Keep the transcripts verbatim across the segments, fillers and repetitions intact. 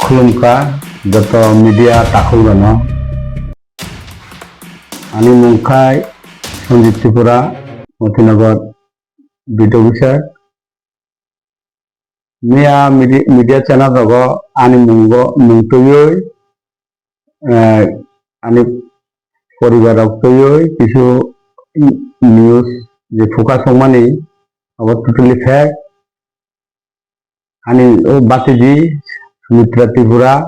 Khulumkha joto media takhukrokno. Ani mung khai Sanjit Tripura, Motinagar beat officer. Miya midi-, media channel rogo ani mungo, mung twiwi, eh, ani poribar rok twiwi kisu news je focus wngmani abo totally fake. Ani o batidi Sumitra Tripura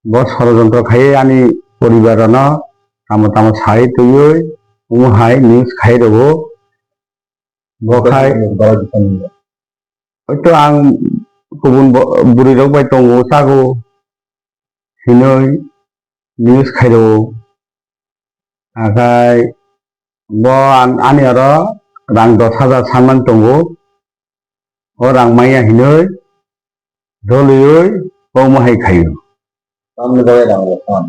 bo sorojontro khai ani poribar rokno tamo tamo sai twiwi omo hai news khai rwo. Bo khai hoito ang kubun bo-, bwrwi rok bai tongo, chago hinwi news khairo. Akhai bo an-, ani oro rang dos hajar sanmani tongo. O rang maya hinwi doliwi omo hai khaio. Tamni bagwi rang bo san?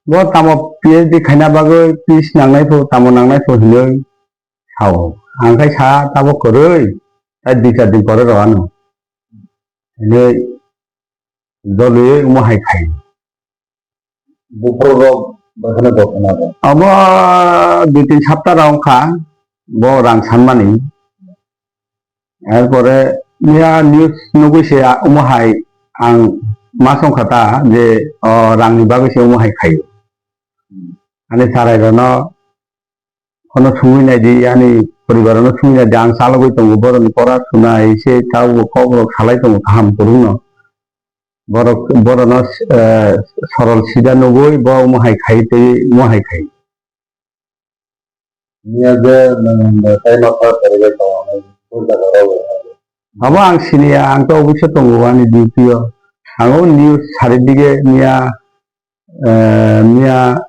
Bo tamo P H D khaina bagwi pis nangnai pho, tamo nangnai pho hinwi sao. Ang khai sa tabo kwrwi, tai dui char din pore rw ano. Hinwi doliwi omo hai khaio. Buphuru rok bai kheno gotna rok. Abo dui tin sapta rok wngkha, bo rang sanmani. Erpore miya news nugwi se a-, omo hai ang ma songkha ta je, o, rangni bagwi se omo hai khaio. Ani chwrai rokno Kono sungwi naidi, ani poribar no sungwi naidi, ang chalogwi tongo, boroni pora suna, ese tabo kok rok salai tongo kaham kwrwngno. Borok, borokno, eh, sorol sida nugwi bo omo hai khai tei omo hai khai. Miya je nwng tei nokha kwrwgwi tongo, bo jaga rok. Abo ang siniya, ang to office o tongo, ani duty o. Ang o news sari dige miya, eh, miya,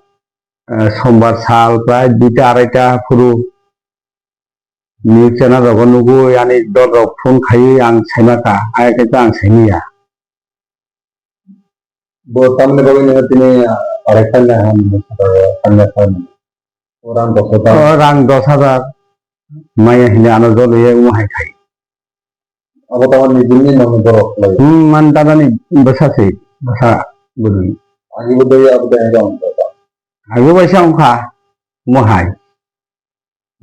eh, sombar sal prai duita araita phuru news channel rogo nugwi ani dol rok phone khaiwi ang saima kha, ayakhe to ang saimaya. Bo tamni bagwi nini tini araita na han, han. O rang dos hajar. O rang dos hajar. Maya hini ano jolwi omo hai khai. Abo tamo nijini nokni borok khlai. Hmm, man dadani bwsa se, bwsa bwrwi. Agi bo doi abo doi abo ang kha. Agi bo waisa wngkha, omo hai.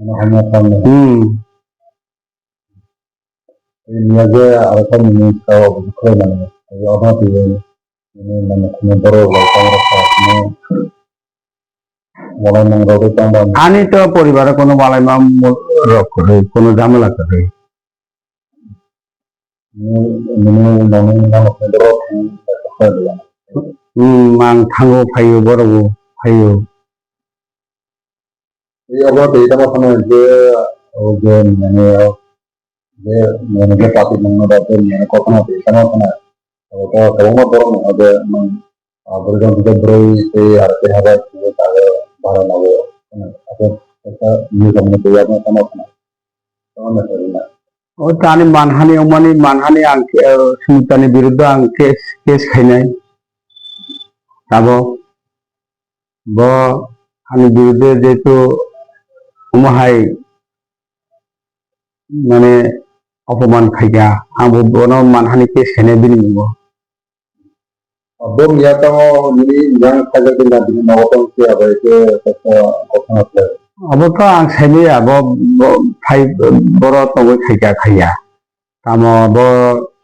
Ano hamya tamo. Hmm. Niya je aro tamo ni ka abo khlai mani. Agi abo tamo ni mani khuna borok rok tamo rok kha. Walai mang rok tamo. Ani to poribaro kono walai mang rok kwrwi, kono jamala kwrwi. Hmm, ang thango phaio, borok bo phaio. Obo tei tamo phano je, o je, mane, o je, mane, je pati mangno da, je, mane, kothoma tei tamo phano. Obo to kwbangma borok no je, mang, ah, borok jang je broi tei aro tei haba tei bare nago. Abo ekta news ang tei tamo phano. O tani manhani, wngmani manhani ang, eh, Sumitani biruddo ang case, case khainai. Tabok bo ani birudde jehetu omo hai mane opoman khaikha, ang bo bono manhani case khainai bini mungo. Abo miya tamo nini yang khaijak tongkha, bini nogo tong phiya bai khe kaisa kothoma khlai. Abo to ang saimaya, bo, bo phai, boro tongwi khaikha khaiya. Tamo bo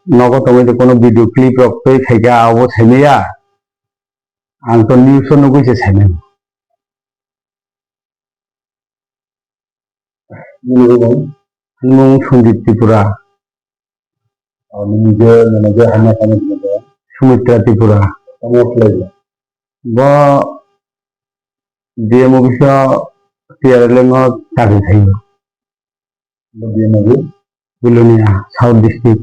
nogo tongwi de kono video clip rok twi khaikha, abo saimaya. Ang to news o nugwi se saimaya. Nini mung? Ani mung Sanjit Tripura. O, nini je, nini je hamya kami nini je? Sumitra Tripura. Tamo khlai? Bo D M office o T R L M o chakri khaio. Bo D M office? Belonia, South District.